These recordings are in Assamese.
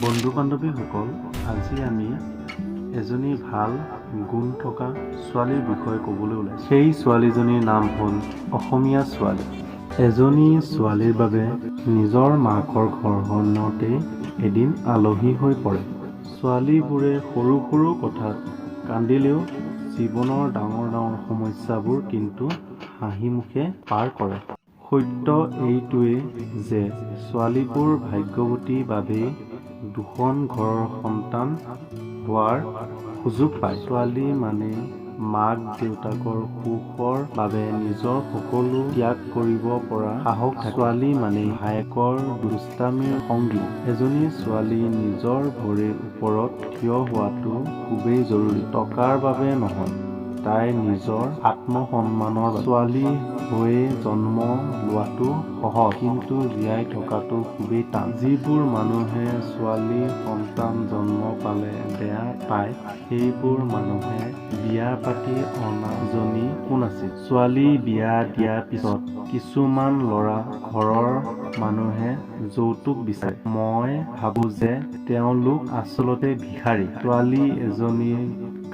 বন্ধু বান্ধৱীসকল, আজি আমি এজনী ভাল গুণ থকা ছোৱালীৰ বিষয়ে ক'বলৈ ওলাইছোঁ। সেই ছোৱালীজনীৰ নাম হ'ল অসমীয়া ছোৱালী। এজনী ছোৱালীৰ বাবে নিজৰ মাকৰ ঘৰখনতেই এদিন আলহী হৈ পৰে। ছোৱালীবোৰে সৰু সৰু কথাত কান্দিলেও জীৱনৰ ডাঙৰ ডাঙৰ সমস্যাবোৰ কিন্তু হাঁহিমুখে পাৰ কৰে। সত্য এইটোৱেই যে ছোৱালীবোৰ ভাগ্যৱতী বাবেই দুখন ঘৰৰ সন্তান হোৱাৰ সুযোগ পায়। ছোৱালী মানেই মাক দেউতাকৰ সুখৰ বাবে নিজৰ সকলো ত্যাগ কৰিব পৰা সাহস থাকে। ছোৱালী মানেই ভায়েকৰ দুষ্টামিৰ সংগী। এজনী ছোৱালী নিজৰ ভৰিৰ ওপৰত থিয় হোৱাটো খুবেই জৰুৰী। টকাৰ বাবে নহয়, তাইৰ নিজৰ আত্মসন্মানৰ বাবে। ছোৱালী হৈয়ে জন্ম লোৱাটো সহজ, কিন্তু জীয়াই থকাটো খুবেই টান। যিবোৰ মানুহে ছোৱালী সন্তান জন্ম পালে বেয়া পায়, সেইবোৰ মানুহে বিয়া পাতি অনা জনী কোন আছিল? ছোৱালী বিয়া দিয়া পিছত কিছুমান ল'ৰা ঘৰৰ মানুহে যৌতুক বিচাৰে। মই ভাবো যে তেওঁলোক আচলতে ভিখাৰী। ছোৱালী এজনীৰ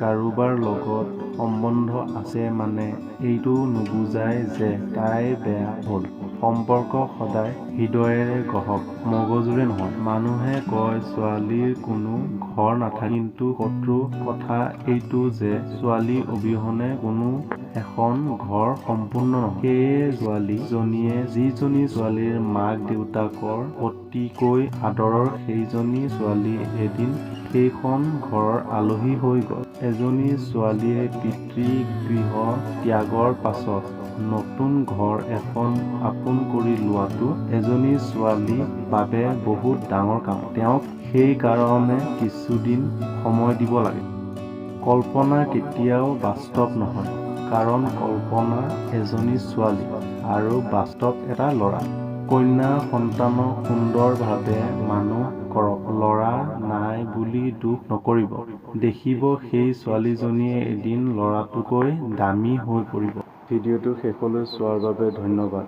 কাৰোবাৰ লগত সম্বন্ধ আছে মানে এইটো নুবুজায় যে তাই বেয়া হ'ল। সম্পৰ্ক সদায় হৃদয়েৰে গঢ়ক, মগজুৰে নহয়। মানুহে কয় ছোৱালীৰ কোনো ঘৰ নাথাকে, কিন্তু শত্ৰু কথা এইটো যে ছোৱালী অবিহনে কোনো এখন ঘৰ সম্পূৰ্ণ নহয়। সেয়ে ছোৱালী জনীয়ে যিজনী ছোৱালীৰ মাক দেউতাকৰ অতিকৈ আদৰৰ, সেইজনী ছোৱালী এদিন সেইখন ঘৰৰ আলহী হৈ গ'ল। এজনী ছোৱালীয়ে পিতৃ গৃহ ত্যাগৰ পাছত নতুন ঘৰ এখন আপোন কৰি লোৱাটো এজনী ছোৱালী বাবে বহুত ডাঙৰ কাম। তেওঁক সেই কাৰণে কিছুদিন সময় দিব লাগে। কল্পনা কেতিয়াও বাস্তৱ নহয়, কাৰণ কল্পনা এজনী ছোৱালী আৰু বাস্তৱ এটা ল'ৰা। কন্যা সন্তানক সুন্দৰ ভাৱে মানুহ কৰক, ল'ৰা নাই বুলি দুখ নকৰিব। দেখিব সেই ছোৱালীজনীয়ে এদিন ল'ৰাটোতকৈ দামী হৈ পৰিব। ভিডিঅ'টো শেষলৈ চোৱাৰ বাবে ধন্যবাদ।